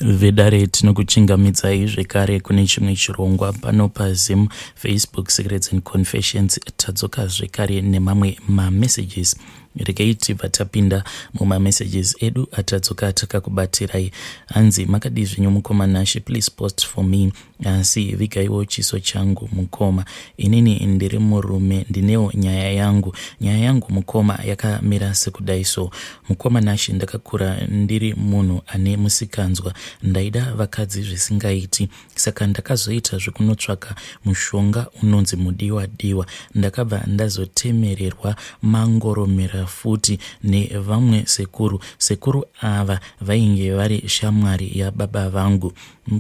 Vedare tinokuchingamidzai zvekare kune chimwe chirongwa pano paZim Facebook Secrets and Confessions. Tadzoka zvekare nemamwe mamessages. Regai tibva tapinda mumamessages edu atadzoka takakubatirai. Hanzi makadii zvenyu mukoma Nashe, please post for me, asi vigaiwo chiso changu mukoma. Inini ndiri murume, ndinewo nyaya yangu. Nyaya yangu mukoma yakamira sekudai so. Mukoma Nashe, ndakakura ndiri munhu ane musikanzwa, ndaida vakadzi zvisingaiti, saka ndakazoita zvekunotsvaka mushonga unonzi mudiwa diwa. Ndakabva ndazotemererwa mangoromera futi nevamwe sekuru. Sekuru ava vainge vari shamwari yababa vangu.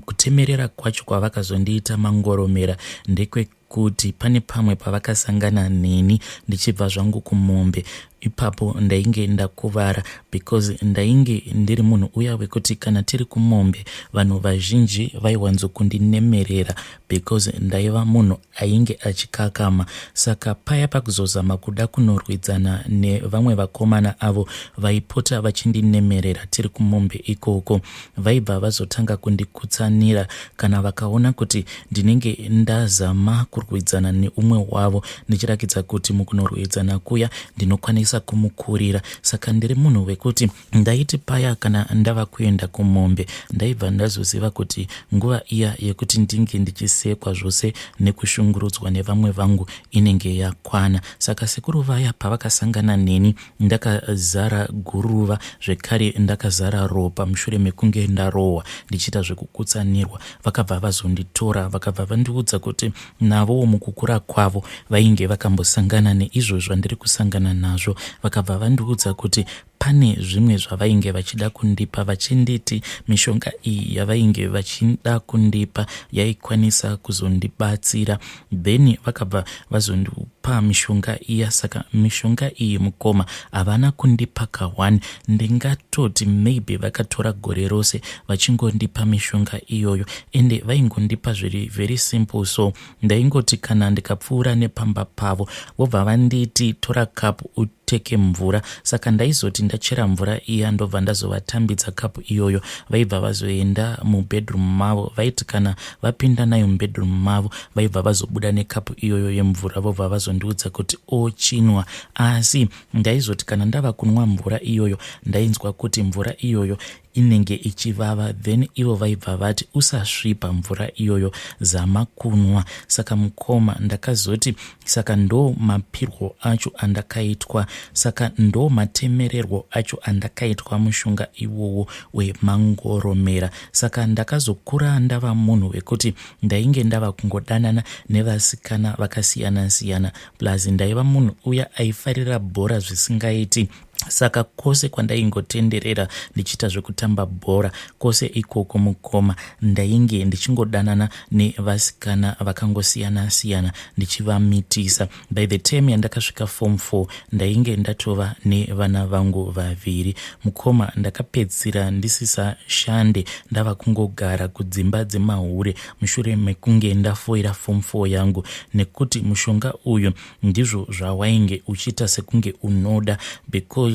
Kutemerera kwacho kwavakazondiita mangoromera ndekwe kuti pane pamwe pavakasangana neni ndichibva zvangu kumombe. Ipapo ndainge ndakuvara because ndainge ndiri munhu uya wekuti kana tiri kumombe vanhu vazhinji vaiwanzokundinemerera because ndaiva munhu ainge achikakama. Saka paya pakuzozama kuda kunorwidzana nevamwe vakomana avo vaipota vachindinemerera tiri kumombe ikoko, vaibva vazotanga kundikutsanira kana vakaona kuti ndinenge ndazama kurwidzana neumwe wavo, ndichirakidza kuti mukunorwidzana kuya ndinokwanisa kumukurira. Saka ndiri munhu wekuti ndaiti paya kana ndava kuenda kumombe, ndaibva ndazoziva kuti nguva iya yekuti ndinge ndichisekwa zvose nekushungurudzwa nevamwe vangu inenge yakwana. Saka sekuru vaya pavakasangana neni ndakazara guruva, zvekare ndakazara ropa mushure mekunge ndarohwa ndichiita zvekukutsanirwa, vakabva vazonditora, vakabva vandiudza kuti navowo mukukura kwavo vainge vakambosangana neizvo zvandiri kusangana nazvo. Vakabva vandiudza kuti pane zvimwe zvavainge vachida kundipa, vachinditi mishonga iyi yavainge vachida kundipa yaikwanisa kuzondibatsira. Then vakabva vazondipa mishonga iya. Saka mishonga iyi mukoma havana kundipa ka1, ndingatoti maybe vakatora gore rose vachingondipa mishonga iyoyo, ende vaingondipa zviri very simple. So ndaingoti kana ndikapfuura nepamba pavo, vobva vanditi, "Tora kapu uteke mvura." Saka ndaizoti ndachera mvura iya, ndobva ndazovatambidza kapu iyoyo. Vaibva vazoenda mubedroom mavo. Vaiti kana vapinda nayo mubedroom mavo, vaibva vazobuda nekapu iyoyo yemvura, vobva vazondiudza kuti, "Ochinwa." Asi ndaizoti kana ndava kunwa mvura iyoyo, ndainzwa kuti mvura iyoyo inenge ichivava. Then ivo vaibva vati, "Usasvipa mvura iyoyo, zama kunwa." Saka mukoma, ndakazoti saka ndo mapirwo acho andakaitwa, saka ndo matemererwo acho andakaitwa mushonga iwowo wemangoromera. Saka ndakazokura ndava munhu wekuti ndainge ndava kungodanana nevasikana vakasiyana-siyana, plus ndaiva munhu uya aifarira bhora zvisingaiti. Saka kwose kwandaingotenderera ndichiita zvekutamba bhora, kwose ikoko mukoma ndainge ndichingodanana nevasikana vakangosiyana-siyana, ndichivamitisa. By the time yandakasvika form 4, ndainge ndatova nevana vangu vaviri. Mukoma, ndakapedzisira ndisisashande, ndava kungogara kudzimba dzemahure mushure mekunge ndafoira form 4 yangu, nekuti mushonga uyu ndizvo zvawainge uchiita sekunge unoda, because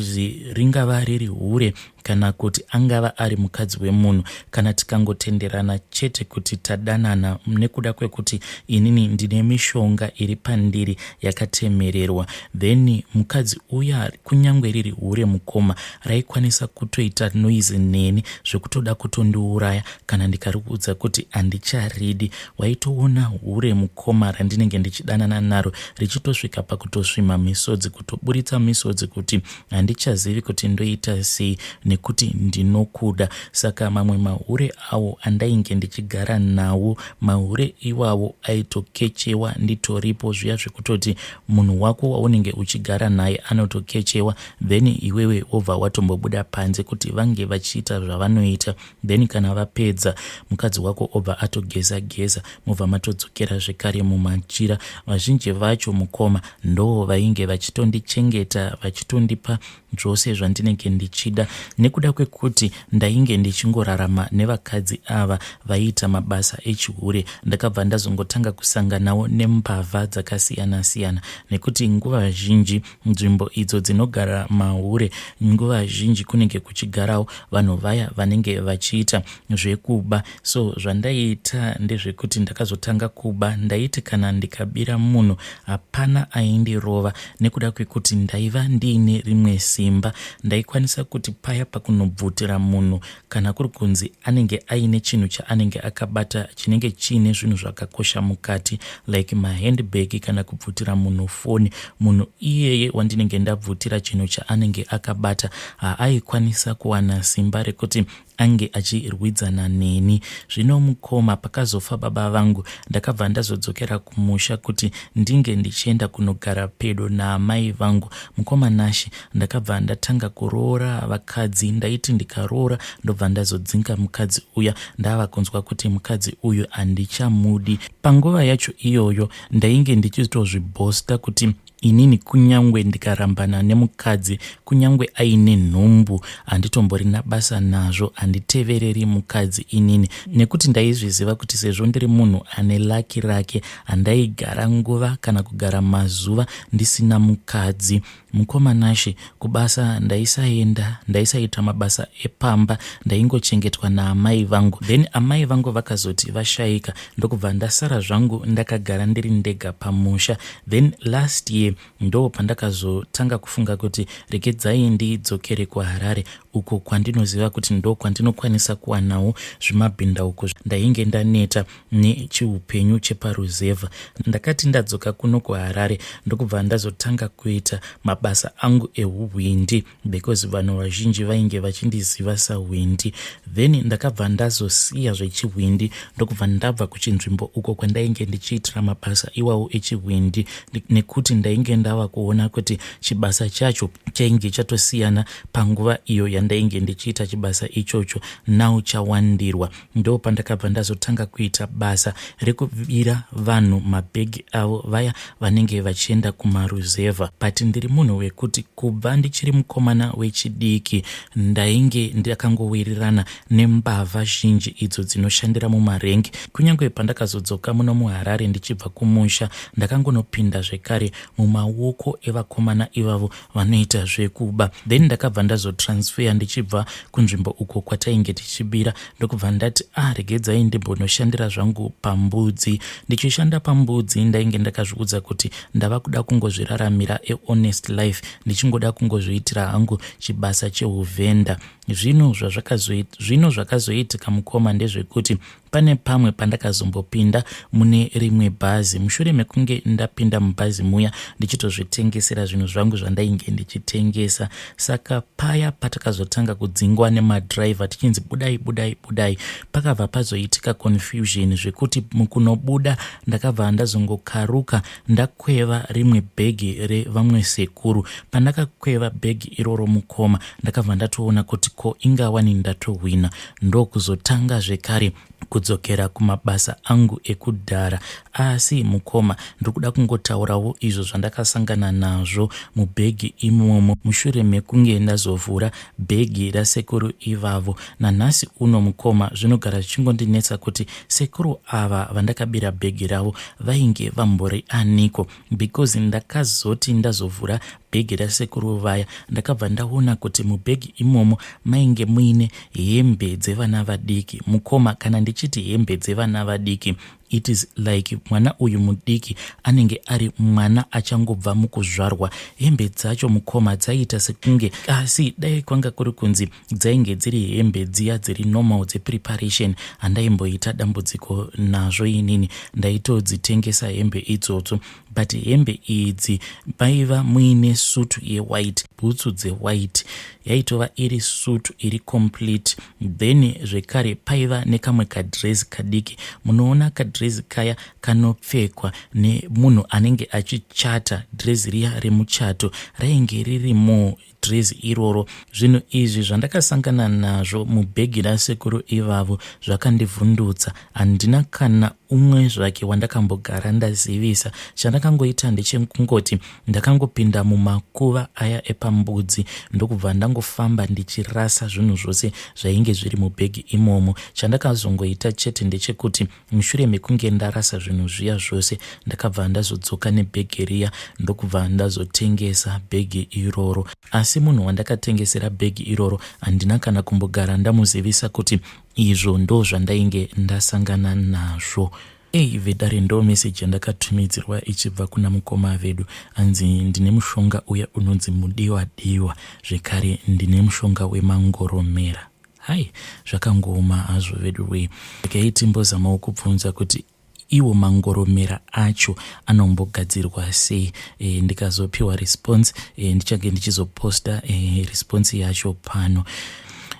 ringava riri hure kana kuti angava ari mukadzi wemunhu, kana tikangotenderana chete kuti tadanana, nekuda kwekuti inini ndine mishonga iri pandiri yakatemererwa, then mukadzi uya, kunyange riri hure mukoma, raikwanisa kutoita noise neni zvekutoda kutondiuraya kana ndikariudza kuti handicharidi. Waitoona hure mukoma randinenge ndichidanana naro richitosvika pakutosvima misodzi, kutoburitsa misodzi kuti handichazivi kuti ndoita sei nekuti ndinokuda. Saka mamwe mahure awo andainge ndichigara nawo, mahure iwawo aitokechewa nditoripo, zviya zvekutoti munhu wako waunenge uchigara naye anotokechewa, then iwewe wobva watombobuda panze kuti vange vachiita zvavanoita. Then kana vapedza, mukadzi wako obva atogeza geza, mobva matodzokera zvekare mumachira. Vazhinji vacho mukoma ndo vainge vachitondichengeta, vachitondipa zvose zvandinenge ndichida. Nekuda kwekuti ndainge ndichingorarama nevakadzi ava vaiita mabasa echihure, ndakabva ndazongotanga kusanganawo nembavha dzakasiyana-siyana nekuti nguva zhinji nzvimbo idzo dzinogara mahure nguva zhinji kunenge kuchigarawo vanhu vaya vanenge vachiita zvekuba. So zvandaiita ndezvekuti ndakazotanga kuba. Ndaiti kana ndikabira munhu hapana aindirova nekuda kwekuti ndaiva ndiine rimwe simba. Ndaikwanisa kuti paya pakunobvutira munhu kana kuri kunzi anenge aine chinhu chaanenge akabata chinenge chiine zvinhu zvakakosha mukati like mahandbag kana kubvutira munhu foni, munhu iyeye wandinenge ndabvutira chinhu chaanenge akabata haaikwanisa kuwana simba rekuti ange achirwidzana neni. Zvino mukoma, pakazofa baba vangu ndakabva ndazodzokera kumusha kuti ndinge ndichienda kunogara pedo naamai vangu. Mukoma Nashe, ndakabva ndatanga kuroora vakadzi. Ndaiti ndikaroora ndobva ndazodzinga mukadzi uya ndava kunzwa kuti mukadzi uyu handichamudi. Panguva yacho iyoyo ndainge ndichitozvibhosta kuti inini kunyangwe ndikarambana nemukadzi, kunyangwe aine nhumbu, handitomborina basa nazvo, handitevereri mukadzi inini, nekuti ndaizviziva kuti sezvo ndiri munhu ane laki rake handaigara nguva kana kugara mazuva ndisina mukadzi. Mukoma Nashe, kubasa ndaisaenda, ndaisaita mabasa epamba, ndaingochengetwa naamai vangu. Then amai vangu vakazoti vashaika ndokubva ndasara zvangu ndakagara ndiri ndega pamusha. Then last year ndo pandakazotanga kufunga kuti regedzai ndidzokere kuHarare uko kwandinoziva kuti ndo kwandinokwanisa kuwanawo zvimabhindauko. Ndainge ndaneta nechiupenyu cheparuzevha. Ndakati ndadzoka kuno kuHarare ndokubva ndazotanga kuita mabasa angu ehuhwindi because vanhu vazhinji vainge vachindiziva sahwindi. Then ndakabva ndazosiya zvechihwindi ndokubva ndabva kuchinzvimbo uko kwandainge ndichiitira mabasa iwawo echihwindi nekuti ndainge ndava kuona kuti chibasa chacho chainge chatosiyana panguva iyo yandainge ndichiita chibasa ichocho. Now chawandirwa, ndo pandakabva ndazotanga kuita basa rekubira vanhu mabhegi avo vaya vanenge vachienda kumaruzevha. But ndiri munhu wekuti kubva ndichiri mukomana wechidiki ndainge ndakangowirirana nembavha zhinji idzo dzinoshandira mumarengi. Kunyange pandakazodzoka muno muHarare ndichibva kumusha, ndakangonopinda zvekare mumaoko evakomana ivavo vanoita zvekuba. Then ndakabva ndazotransfer ndichibva kunzvimbo uko kwatainge tichibira, ndokubva ndati, ah, regedzai ndimbonoshandira zvangu pambudzi. Ndichishanda pambudzi ndainge ndakazviudza kuti ndava kuda kungozviraramira ehonest life, ndichingoda kungozviitira hangu chibasa cheuvhenda. Zvino zvakazoitika mukoma ndezvekuti pane pamwe pandakazombopinda mune rimwe bhazi. Mushure mekunge ndapinda mubhazi muya ndichitozvitengesera zvinhu zvangu zvandainge ndichitengesa, saka paya patakazotanga kudzingwa nemadhiraivha tichinzi budai, budai, budai, pakabva pazoitika confusion zvekuti mukunobuda ndakabva ndazongokaruka ndakweva rimwe bhegi revamwe sekuru. Pandakakweva bhegi iroro mukoma, ndakabva ndatoona kuti ko ingawani ndatohwina, ndokuzotanga zvekare kudzokera kumabasa angu ekudhara. Asi mukoma, ndiri kuda kungotaurawo izvo zvandakasangana nazvo mubhegi imomo mushure mekunge ndazovhura bhegi rasekuru ivavo. Nanhasi uno mukoma, zvinogara zvichingondinetsa kuti sekuru ava vandakabira bhegi ravo vainge vambori aniko, because ndakazoti ndazovhura bhegi rasekuru vaya ndakabva ndaona kuti mubhegi imomo mainge muine hembe dzevana vadiki. Mukoma, kana ndichiti hembe dzevana vadiki, it is like mwana uyu mudiki anenge ari mwana achangobva mukuzvarwa. Hembe dzacho mukoma dzaiita sekunge, asi dai kwanga kuri kunzi dzainge dziri hembe dziya dziri normal dzepreparation, handaimboita dambudziko nazvo inini, ndaitodzitengesa hembe idzodzo. But hembe idzi maiva muine sutu yewhite, bhutsu dzewhite, yaitova iri sutu iri complete. Then zvekare paiva nekamwe kadresi kadiki. Munoona kadresi kaya kanopfekwa nemunhu anenge achichata, dhirezi riya remuchato, rainge ririmo dhirezi iroro. Zvinhu izvi zvandakasangana nazvo mubhegi rasekuru ivavo zvakandivhundutsa. Handina kana neumwe zvake wandakambogara ndazivisa. Chandakangoita ndechekungoti ndakangopinda mumakuva aya epambudzi ndokubva ndangofamba ndichirasa zvinhu zvose zvainge zviri mubhegi imomo. Chandakazongoita chete ndechekuti mushure mekunge ndarasa zvinhu zviya zvose ndakabva ndazodzoka nebhegi riya ndokubva ndazotengesa bhegi iroro. Asi munhu wandakatengesera bhegi iroro handina kana kumbogara ndamuzivisa kuti izvo ndozvandainge ndasangana nazvo. Ei vedare ndo message yandakatumidzirwa ichibva kuna mukoma vedu hanzi ndine mushonga uya unonzi mudiwa diwa zvekare ndine mushonga wemangoromera. Hai zvakangooma hazvo vedu wee. Regai timbozamawo kubvunza kuti iwo mangoromera acho anombogadzirwa sei e, ndikazopiwa response e, ndichange ndichizoposta e, response yacho pano.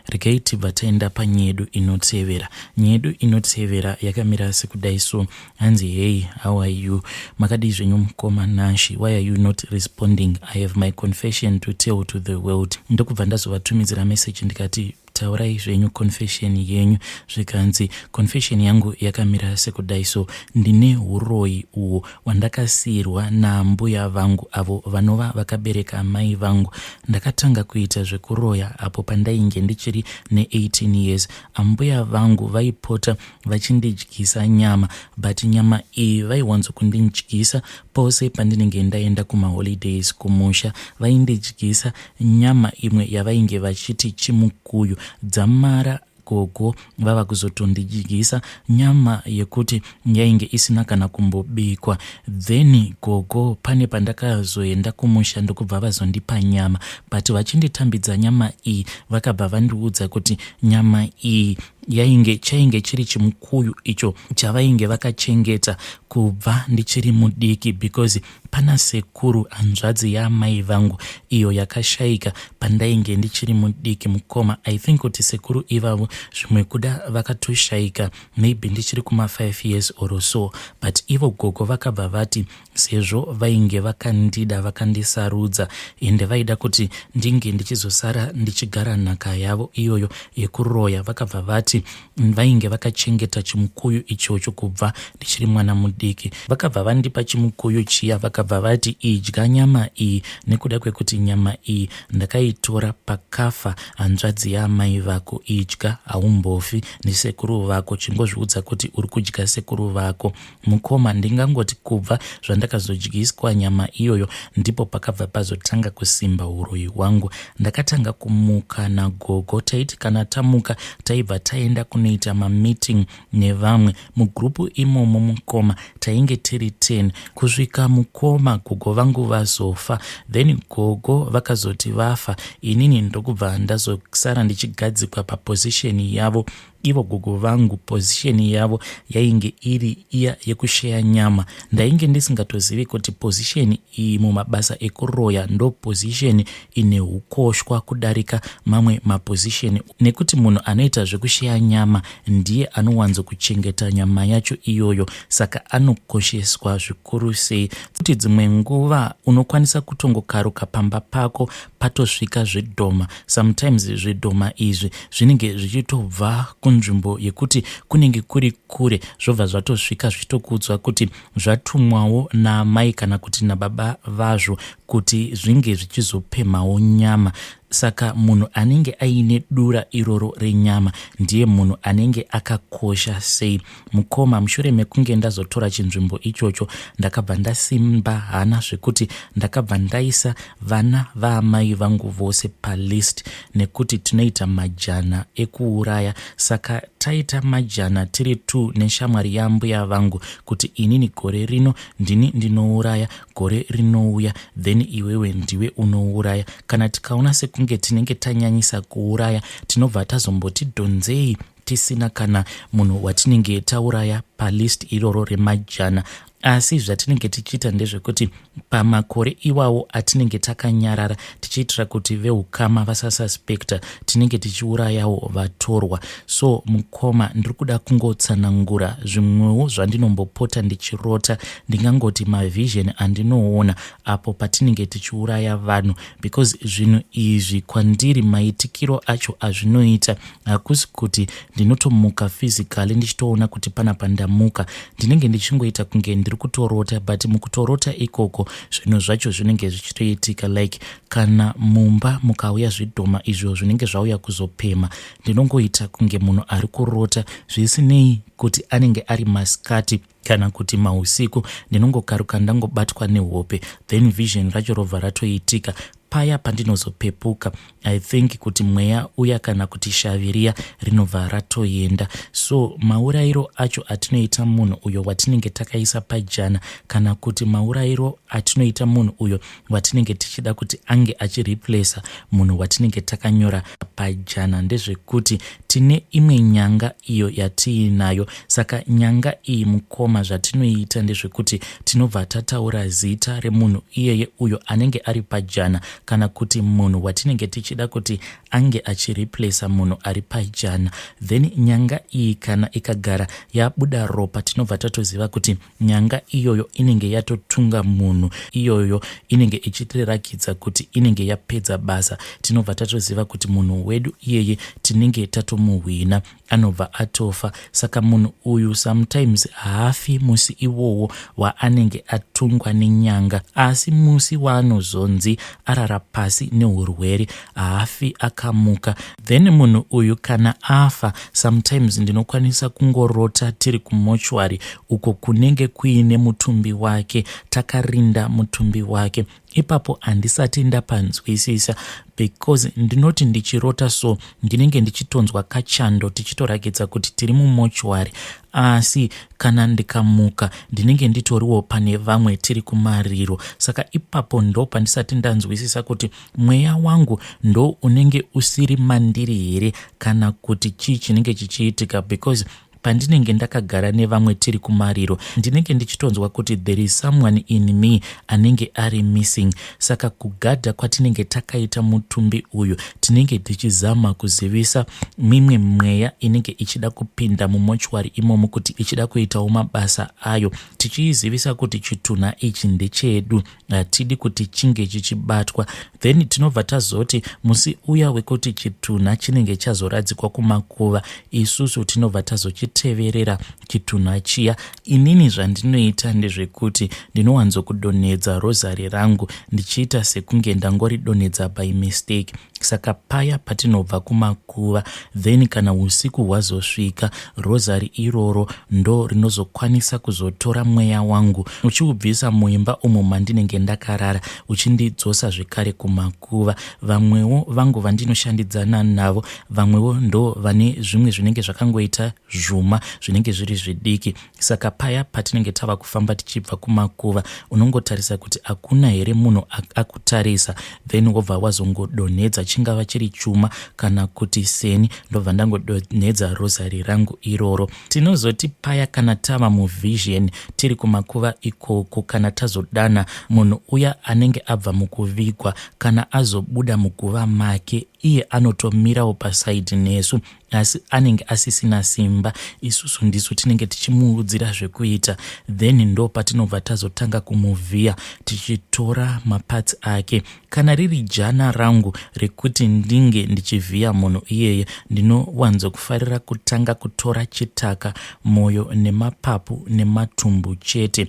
Regai tibva taenda panyedu inotevera. Nyedu inotevera yakamira sekudai so hanzi hey how are you makadii zvenyu mukoma Nashi why are you not responding I have my confession to tell to the world ndokubva ndazovatumidzira message ndikati taurai zvenyu confession yenyu zvikanzi confession yangu yakamira sekudai so ndine uroyi uhwo wandakasiirwa naambuya vangu avo vanova vakabereka amai vangu. Ndakatanga kuita zvekuroya apo pandainge ndichiri ne18 years. Ambuya vangu vaipota vachindidyisa nyama but nyama iyi vaiwanzo kundidyisa pose pandinenge ndaenda kumaholidays kumusha. Vaindidyisa nyama imwe yavainge vachiti chimukuyu dzamara gogo vava kuzotondidyisa nyama yekuti yainge isina kana kumbobikwa. Then gogo pane pandakazoenda kumusha ndokubva vazondipa nyama but vachinditambidza nyama iyi vakabva vandiudza kuti nyama iyi yainge chainge chiri chimukuyu icho chavainge vakachengeta kubva ndichiri mudiki because pana sekuru hanzvadzi yaamai vangu iyo yakashaika pandainge ndichiri mudiki mukoma. I think kuti sekuru ivavo zvimwe kuda vakatoshaika maybe ndichiri kuma 5 years or so but ivo gogo vakabva vati sezvo vainge vakandida vakandisarudza ende vaida kuti ndinge ndichizosara ndichigara nhaka yavo iyoyo yekuroya vakabva vati vainge vakachengeta chimukuyu ichocho kubva ndichiri mwana mudiki. Vakabva vandipa chimukuyu chiya vakabva vati idya nyama iyi nekuda kwekuti nyama iyi ndakaitora pakafa hanzvadzi yaamai vako idya haumbofi nesekuru vako chingozviudza kuti uri kudya sekuru vako. Mukoma ndingangoti kubva zvandakazodyiswa nyama iyoyo ndipo pakabva pazotanga kusimba huroyi hwangu. Ndakatanga kumuka nagogo taiti kana tamuka taibva taenda kunoita mameeting nevamwe mugrupu imomo mukoma tainge tiri 10 kusvika mukoma gogo vangu vazofa then gogo vakazoti vafa inini ndokubva ndazosara ndichigadzikwa paposition yavo. Ivo gogo vangu position yavo yainge iri iya yekusheya nyama. Ndainge ndisingatozivi kuti position iyi mumabasa ekuroya ndo position ine hukoshwa kudarika mamwe maposition nekuti munhu anoita zvekusheya nyama ndiye anowanzokuchengeta nyama yacho iyoyo saka anokosheswa zvikuru sei kuti dzimwe nguva unokwanisa kutongokaruka pamba pako patosvika zvidhoma. Sometimes zvidhoma izvi zvinenge zvichitobva kunzvimbo yekuti kunenge kuri kure zvobva zvatosvika zvichitokuudzwa kuti zvatumwawo naamai kana kuti nababa vazvo kuti zvinge zvichizopemhawo nyama. Saka munhu anenge aine dura iroro renyama ndiye munhu anenge akakosha sei. Mukoma mushure mekunge ndazotora chinzvimbo ichocho ndakabva ndasimba hana zvekuti ndakabva ndaisa vana vaamai vangu vose palist nekuti tinoita majana ekuuraya. Saka taita majana tiri 2 neshamwari yambuya vangu kuti inini gore rino ndini ndinouraya gore rinouya then iwewe ndiwe unouraya. Kana tikaona sekunge tinenge tanyanyisa kuuraya tinobva tazomboti dhonzei tisina kana munhu watinenge tauraya palist iroro remajana. Asi zvatinenge tichiita ndezvekuti pamakore iwawo atinenge takanyarara tichiitira kuti veukama vasasuspecta tinenge tichiurayawo vatorwa. So mukoma ndiri kuda kungotsanangura zvimwewo zvandinombopota ndichirota ndingangoti mavision andinoona apo patinenge tichiuraya vanhu because zvinhu izvi kwandiri maitikiro acho azvinoita hakusi kuti ndinotomuka physically ndichitoona kuti panapa ndamuka ndinenge ndichingoita kunge ndiri kutorota, but mukutorota ikoko zvinhu zvacho zvinenge zvichitoitika. Like kana mumba mukauya zvidhoma izvo zvinenge zvauya kuzopema, ndinongoita kunge munhu ari kurota, zvisinei kuti anenge ari masikati kana kuti mausiku. Ndinongokaruka ndangobatwa nehope, then vision racho robva ratoitika. Paya pandinozopepuka, I think kuti mweya uya kana kuti shavi riya rinobva ratoenda. So maurayiro acho atinoita munhu uyo watinenge takaisa pajana, kana kuti maurayiro atinoita munhu uyo watinenge tichida kuti ange achireplaca munhu watinenge takanyora pajana, ndezvekuti tine imwe nyanga iyo yatiinayo. Saka nyanga iyi, mukoma, zvatinoita ndezvekuti tinobva tataura zita remunhu iyeye uyo anenge ari pajana, kana kuti munhu watinenge tichida kuti ange achireplaca munhu ari pajana. Then nyanga iyi kana ikagara yabuda ropa, tinobva tatoziva kuti nyanga iyoyo inenge yatotunga munhu iyoyo, inenge ichitirakidza kuti inenge yapedza basa. Tinobva tatoziva kuti munhu wedu iyeye tinenge tatomuhwina, anobva atofa. Saka munhu uyu sometimes haafi musi iwowo waanenge atungwa nenyanga, asi musi waanozonzi arara pasi neurwere, haafi akamuka. Then munhu uyu kana afa, sometimes ndinokwanisa kungorota tiri kumochwari uko kunenge kuine mutumbi wake, takarinda mutumbi wake. Ipapo handisati ndapanzwisisa, because ndinoti ndichirota so ndinenge ndichitonzwa kachando, tichitorakidza kuti tiri mumochwari, asi kana ndikamuka ndinenge nditoriwo pane vamwe, tiri kumariro. Saka ipapo ndo pandisati ndanzwisisa kuti mweya wangu ndo unenge usiri mandiri here, kana kuti chii chinenge chichiitika, because pandinenge ndakagara nevamwe tiri kumariro, ndinenge ndichitonzwa kuti there is someone in me anenge ari missing. Saka kugadha kwatinenge takaita mutumbi uyu, tinenge tichizama kuzivisa mimwe mweya inenge ichida kupinda mumochwari imomo kuti ichida kuitawo mabasa ayo, tichiizivisa kuti chitunha ichi ndechedu, hatidi kuti chinge chichibatwa. Then tinobva tazoti musi uya wekuti chitunha chinenge chazoradzikwa kumakuva, isusu tinobva tazochiteverera chitunha chiya. Inini zvandinoita ndezvekuti ndinowanzokudonhedza rosary rangu, ndichiita sekunge ndangoridonhedza by mistake. Saka paya patinobva kumakuva, then kana usiku hwazosvika, rosary iroro ndo rinozokwanisa kuzotora mweya wangu uchiubvisa muimba umo mandinenge ndakarara, uchindidzosa zvekare kumakuva. Vamwewo vangu vandinoshandidzana navo, vamwewo ndo vane zvimwe zvinenge zvakangoita zvuma zvinenge zviri zvidiki. Saka paya patinenge tava kufamba tichibva kumakuva, unongotarisa kuti hakuna here munhu akutarisa, then wobva wazongodonhedza chingava chiri chuma kana kuti seni ndobva ndangodonhedza rosary rangu iroro. Tinozoti paya kana tava muvision tiri kumakuva ikoko, kana tazodana munhu uya anenge abva mukuvigwa, kana azobuda muguva make, iye anotomirawo pasaidi nesu, asi anenge asisina simba. Isusu ndisu tinenge tichimuudzira zvekuita. Then ndo patinobva tazotanga kumuvhiya, tichitora maparts ake. Kana riri jana rangu rekuti ndinge ndichivhiya munhu iyeye, ndinowanzokufarira kutanga kutora chitaka, mwoyo nemapapu nematumbu chete.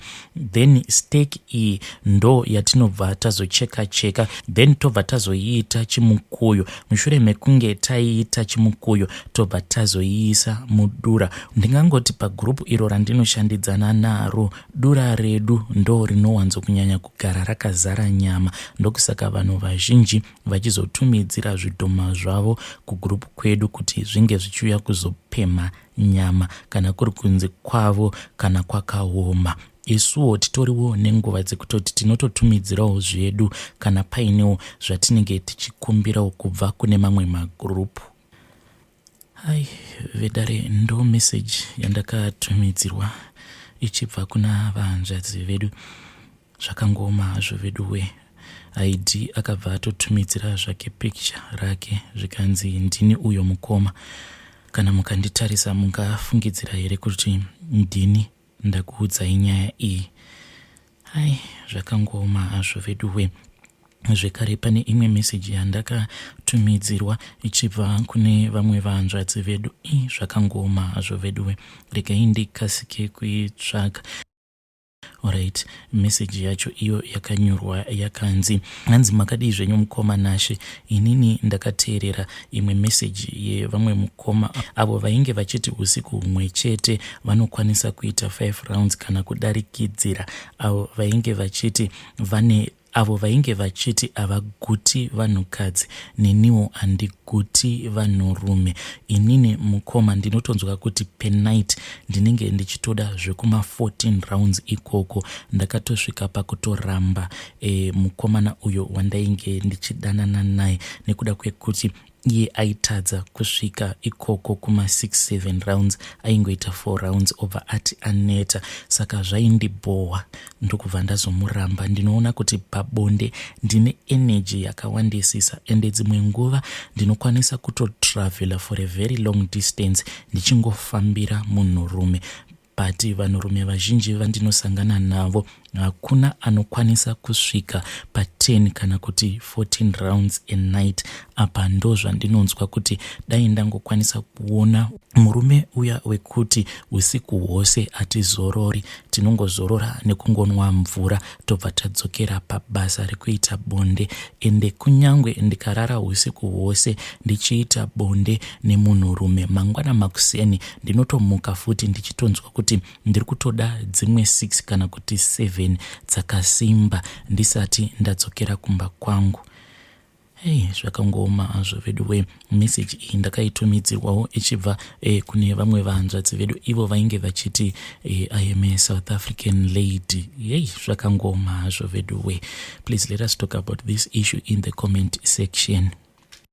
Then steak iyi ndo yatinobva tazocheka cheka, then tobva tazoiita chimukuyu. Mushure mekunge taiita chimukuyu, tobva tazoiisa mudura. Ndingangoti pagurupu iro randinoshandidzana naro, dura redu ndo rinowanzokunyanya kugara rakazara nyama. Ndokusaka vanhu vazhinji vachizotumidzira zvidhoma zvavo kugurupu kwedu kuti zvinge zvichiuya kuzopemha nyama kana kuri kunze kwavo kana kwakaoma. Isuwo titoriwo nenguva dzekutoti tinototumidzirawo zvedu kana painewo zvatinenge tichikumbirawo kubva kune mamwe magurupu. Hai vedare, ndo meseji yandakatumidzirwa ichibva kuna vahanzvadzi vedu. Zvakangooma hazvo veduwe. Id akabva atotumidzira zvake picture rake, zvikanzi, "Ndini uyo mukoma. Kana mukanditarisa mungafungidzira here kuti ndini ndakuudzai nyaya iyi?" Hai, zvakangooma hazvo veduwe. Zvekare pane imwe meseji yandakatumidzirwa. Ndakaitumidzirwa ichibva kune vamwe vahanzvadzi vedu. I zvakangooma hazvo veduwe, regai ndikasike kuitsvaga. Alright, meseji yacho iyo yakanyorwa yakanzi, hanzi, "Makadii zvenyu mukoma Nashe? Inini ndakateerera imwe meseji yevamwe mukoma avo vainge vachiti usiku humwe chete vanokwanisa kuita 5 rounds kana kudarikidzira, avo vainge vachiti vane avo vainge vachiti havaguti vanhukadzi. Neniwo handiguti vanhurume. Inini mukoma ndinotonzwa kuti per night ndinenge ndichitoda zvekuma14 rounds ikoko. Ndakatosvika pakutoramba mukomana uyo wandainge ndichidanana naye nekuda kwekuti iye aitadza kusvika ikoko kuma6 7 rounds, aingoita 4 rounds obva ati aneta, saka zvaindibhohwa, ndokubva ndazomuramba. Ndinoona kuti pabonde ndine energy yakawandisisa, ende dzimwe nguva ndinokwanisa kutotravela for a very long distance ndichingofambira munhurume, but vanhurume vazhinji vandinosangana navo hakuna anokwanisa kusvika pa10 kana kuti 14 rounds a night. Apa ndo zvandinonzwa kuti dai ndangokwanisa kuona murume uya wekuti usiku hwose hatizorori, tinongozorora nekungonwa mvura, tobva tadzokera pabasa rekuita bonde. Ende kunyange ndikarara usiku hwose ndichiita bonde nemunhurume, mangwana makuseni ndinotomuka futi ndichitonzwa kuti ndiri kutoda dzimwe 6 kana kuti 7 dzakasimba ndisati ndadzokera kumba kwangu." Hei, zvakangooma hazvo vedu we. Meseji iyi ndakaitumidzirwawo ichibva kune vamwe vahanzvadzi vedu, ivo vainge vachiti "I am a South African lady." Yei, zvakangooma hazvo vedu we. Please let us talk about this issue in the comment section.